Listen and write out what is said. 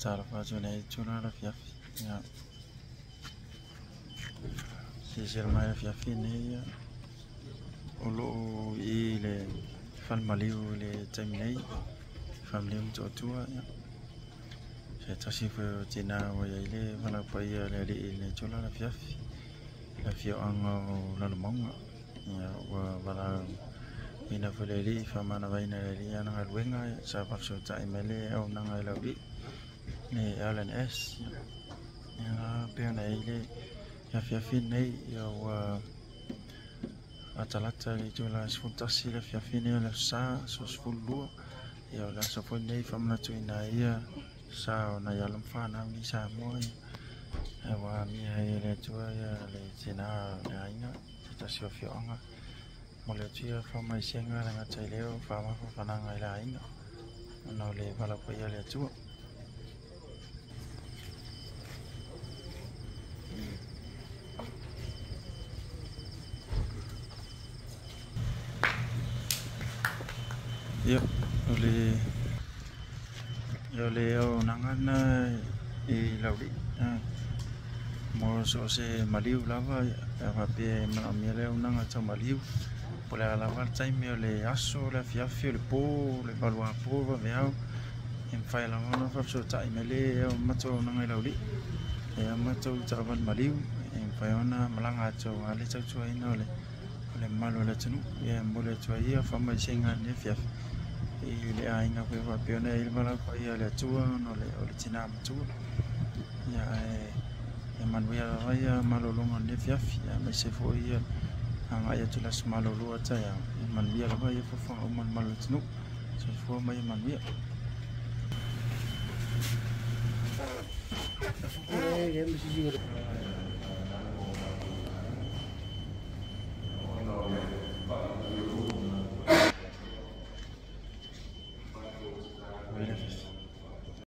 Faatalofa atu i lenei itula le afiafi. Ia, silasila mai le afiafi lenei, o lo o i le falemaliu i le taimi nei, falemaliu i Motootua. Ia, se tasi foi o tina ua i ai le valaau paia a le alii i lenei itula le afiafi, le afioaga o Lalomauga. Ia, ua valaauina foi le alii, faamanavaina e le alii ana galuega, sa faafesootai mai le auaunaga i le aualii, le LNS. Ia, pei ona i ai le afiafi lenei, ia, ua latalata i le itula e 11 le afiafi lenei o le Aso Sa, aso 12. Ia, o le aso foi lenei e faamanatuina ai ia sa o nai alo ma fanau nei i Samoa, ia, ua amia ai e le Atua ia le tina o le aiga, se tasi o afioaga. Momoli atu ia faamaisega e le gata i lea o faamafanafanaga i le aiga ona o le valaau paia a le Atua. Ia, o le auaunaga lena i Laulii mo so o se maliu lava, pe a faapea e manaomia le auaunaga tau maliu, po o le a lava le taimi o le aso, o le afiafi, o le po, o le 8 apo, vaveao, e mafai lava ona faafesootai mai le matou auaunaga i Laulii. E i ai matou taavale maliu e mafai ona malaga atu aua le tautuaina o le mamalu o le atunuu. Ia, e momoli atu ai ia faamaisega i lenei afiafi i le aiga foi ua faapea ona i ai le valaau paia a le Atua ona o le tina matua. Ia, ae ia manuia lava ia malologa o lenei afiafi, aemaise foi ia agai atu i le aso malolo a taeao. Ia manuia lava ia fuafuaga uma a le mamalu o le atunuu. Soifua ma ia manuia.